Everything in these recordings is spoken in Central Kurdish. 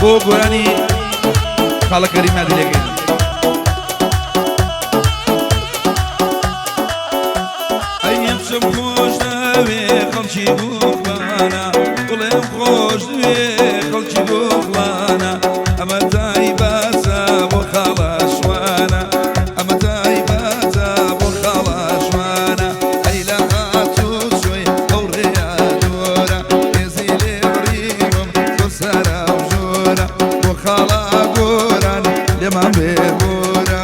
بۆ گۆرانی خاڵە کەریم یادی لێکەین. ئەی ئەمشەم خۆش دەوێ خەڵکی بوخڵانە، گوڵێم خۆش دەوێ خەڵکی بوخڵانە. گۆرە بۆ خاڵە گۆران لێمان بێ بۆرە.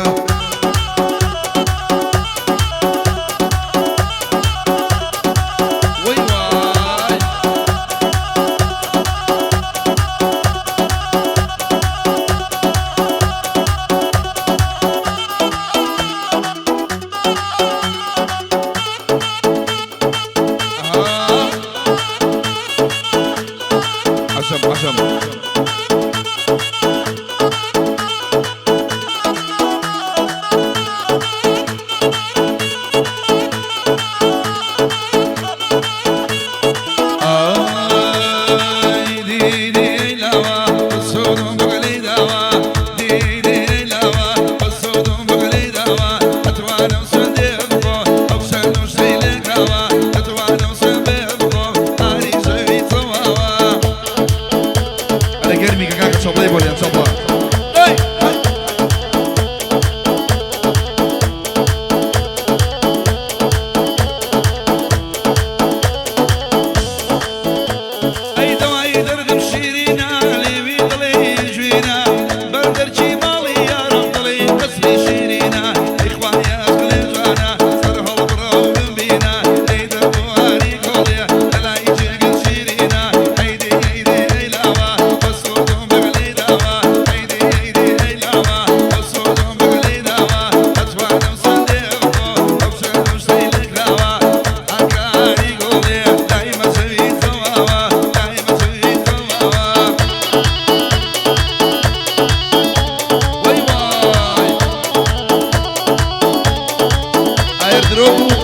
وەی وای. آه. عجب عجب. ئای دیدی لاوە سودم بگلی داوە، دیدی لاوە سودم بگلی داوە، ئەتوانم سندێ بخۆ ئەو شەرم شتەی لێکراوە، ئەتوانم سندێ بخۆ ئاری زەوی تەواوە. ئەرە گەرمی کە کاکە چۆپڵەی بۆ لێن چۆپڵە. ئەی ئەی دەوای دەردم شیرینە، لێوی دڵی جوینە، بەردەرکی ماڵی یارم دڵی قەسری شیرینە، ئەی خوایە دڵێ جوانە، سەر هەڵبڕە و بمبینە، ئەی دەبواری گۆڵێ لەلای جێگەت شیرینە، ئەی دەی ئەی دەی ئەی لاوە بە سوودم بگلی داوە، ئەی دەی ئەی دەی ئەی لاوە بە سوودم بگلی داوە، ئەتوانم سندێ بخۆ ئەو شەرم شتەی لێکراوە، ئاکاری گۆڵێ لای مەزەوی تەواوە، لای مەزەوی تەواوە. وەی وای. ئایر درۆ بوو.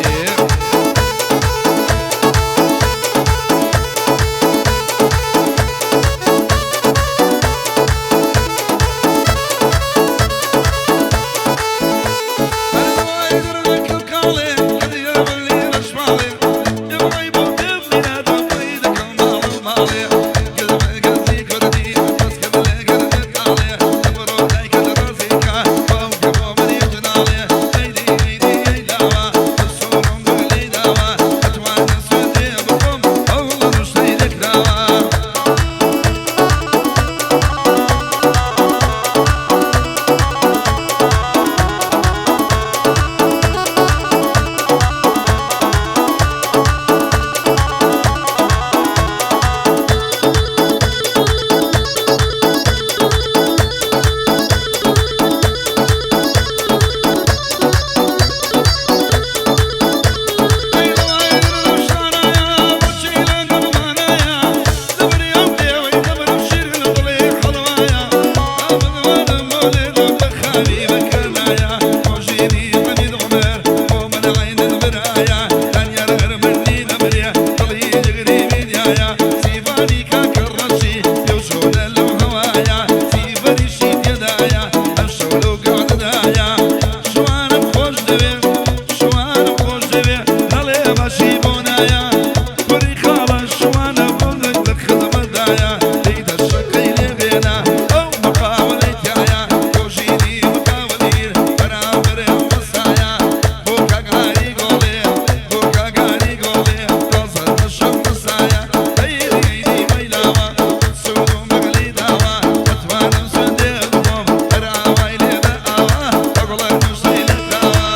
ئێ. هەر دەردەکە کاڵێ کردیە بەلی ڕەشماڵێ، ئێوەی بۆ پێم دەڵێ دەکەم ماڵ و ماڵێ، گەزی کوردی دەستکە لێ گەردە کاڵێ، بڕۆ دایکە ڕازیکە باوکە بۆ منی جناڵێ، ئەی دی ئەی دی ئەی لاوە سوورم بگلی داوە، ئەتوانم سوێندێ بخۆم ئەوڵە نوشتەی لێکراوە. ئەی لەوای دڕشانایە بۆچی لەگەڵمانایە، دەبری ئەو لێوەی دەبرم شیرین دڵی حەڵوایە، ئابدوانم بۆ لێدەم لە خاوی بەکردایە، خۆشینی حەمید عومەر بۆ من عەینت برایە، دانیار هەرمەندی نەمرێ دڵی جگری میدیایە، سیڤانی کاکە ڕەشی پێوچۆنە لەو هەوایە، سیڤەریشی تێدایە ئەم شەو لەو گەعدەدایە، شوانم خۆش دەوێ شوانم خۆش دەوێ نەڵێ باشی بۆ نایە، کوڕی خاڵە شوانە بۆ لە خزمەتدایە، دەی دەشەکەی لێ بێنە ئەو مقاوەلەی تایە، کۆژینی مقاوەلیر بەرامبەرێ وەسایە، بۆ کاگاری گۆڵێ بۆ کاگاری گۆڵێ تازە دەشەم وەسایە، ئەی دی مەیلاوە سوودم بەگلی داوە، ئەتوانم سوێندێ بخۆم هەر ئاوای لێ بە ئاوا، ئەگوڵە نووسەی لێکراوە.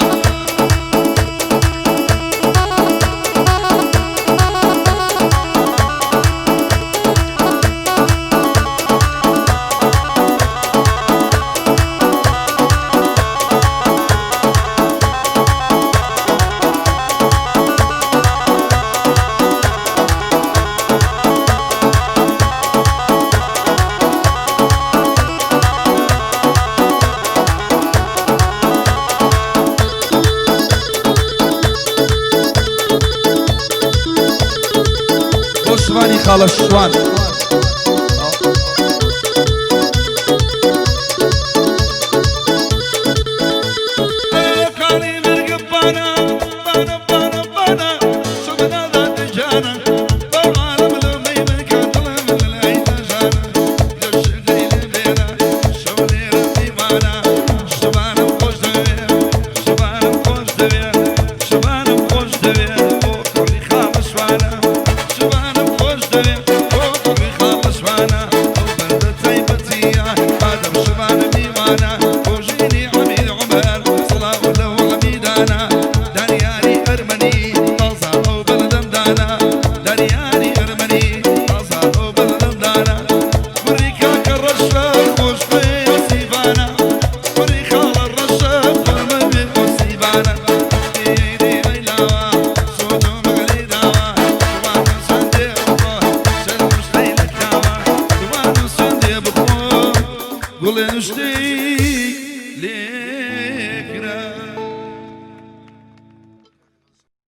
بۆ شوانی خاڵە شوان. کانی مرگ بانە بانە بانە بانە شەمنادا دجانە، بەوانم لە مەیمەکە دڵم لەلای دەژانە، لە شەقەی لێ بێنە شەو لێرە میوانە، دەی.